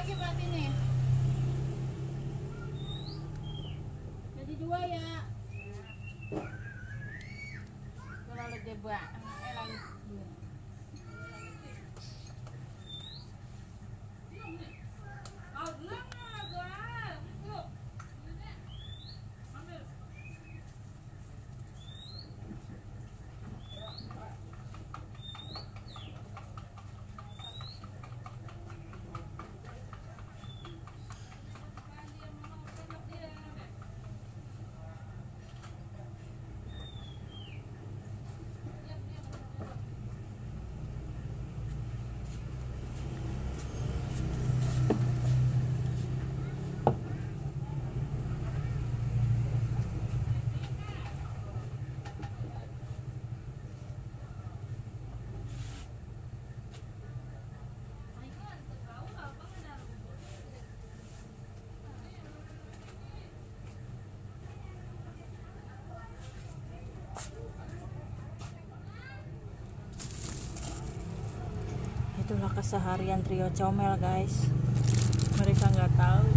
lagi berarti nih. Jadi 2 ya. Terlalu jebak. Lalu 2. Itulah keseharian trio comel, guys. Mereka nggak tahu.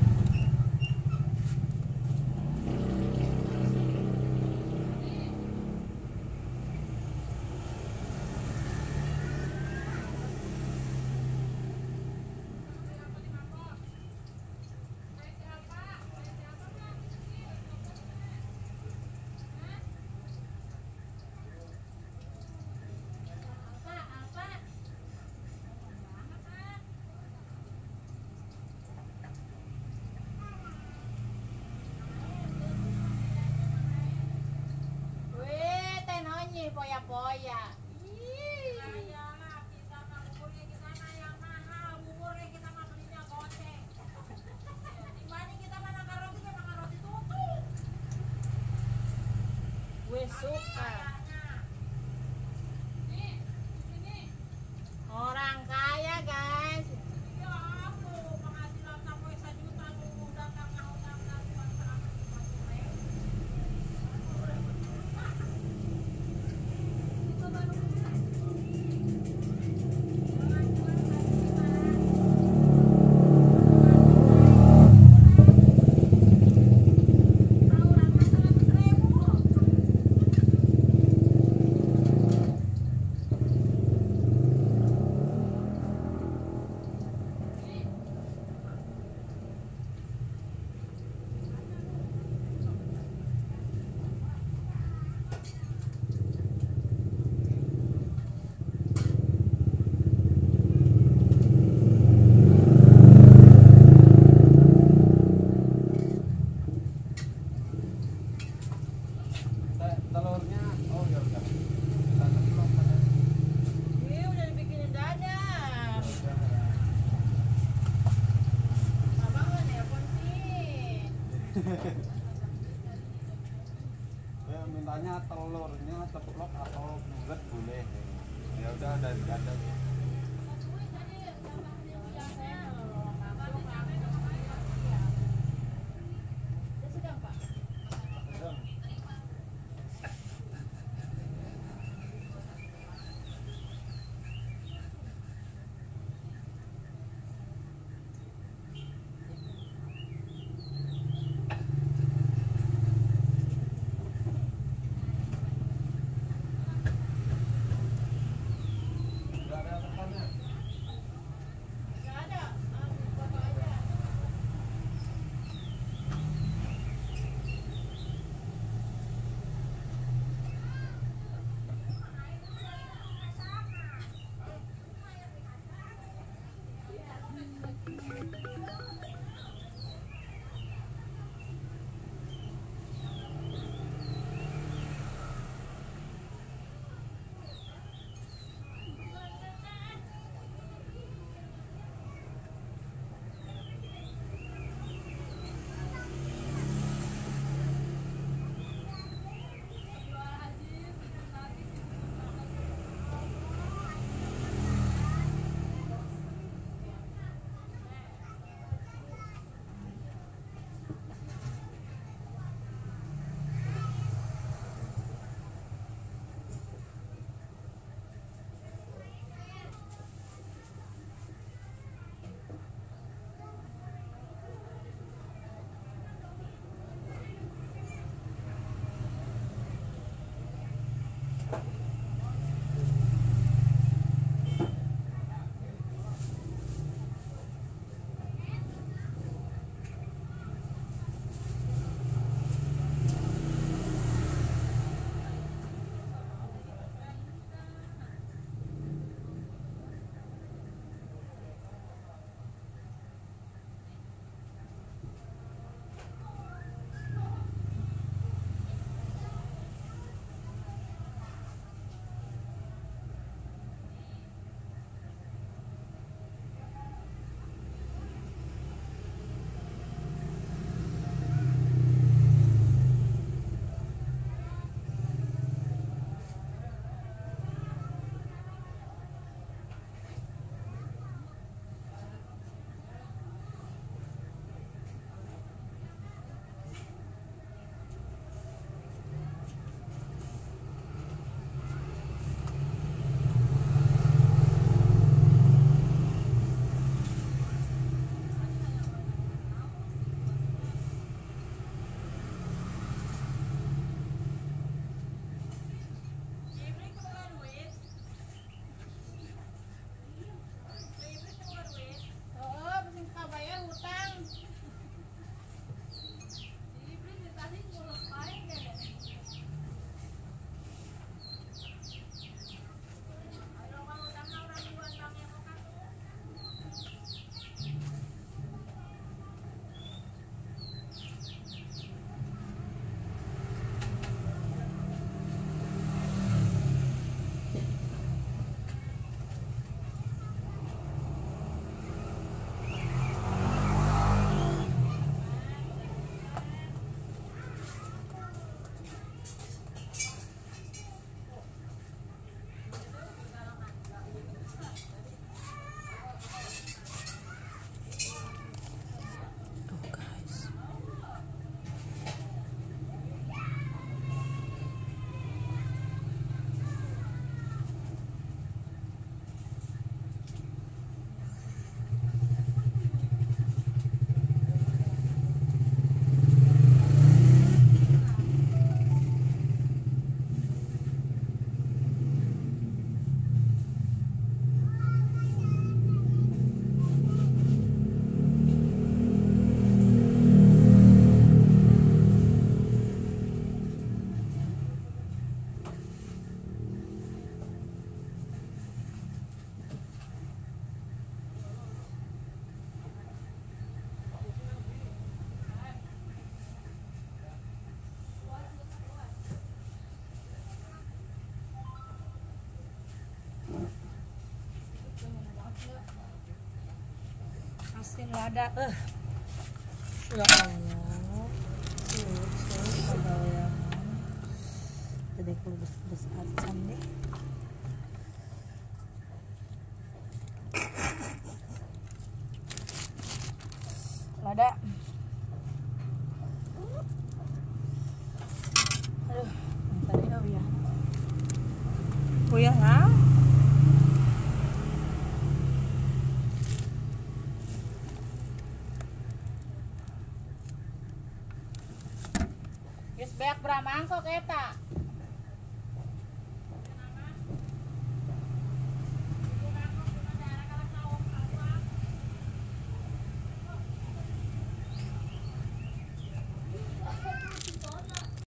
Poya-poya. Kita mah buburnya kita mah yang mahal, buburnya kita mah belinya goceng. Dibanding kita mah makan roti, kita makan roti tutup. Gue suka. Orang kaya, guys. Ya aku penghasilan sampai 1 juta lu datang ngutang cuma 150 ribu. Telurnya, oh ya udah. Ini udah dibikinin dadar. Abang nggak nelpon sih. Ya mintanya telurnya ceplok atau bulat boleh. Ya udah ada dadar. Asin lada. Ya Allah. Tadi aku bes acan deh. Lada. Aduh, tadi uyah. Uyah lah. Geus beak bra mangkok eta.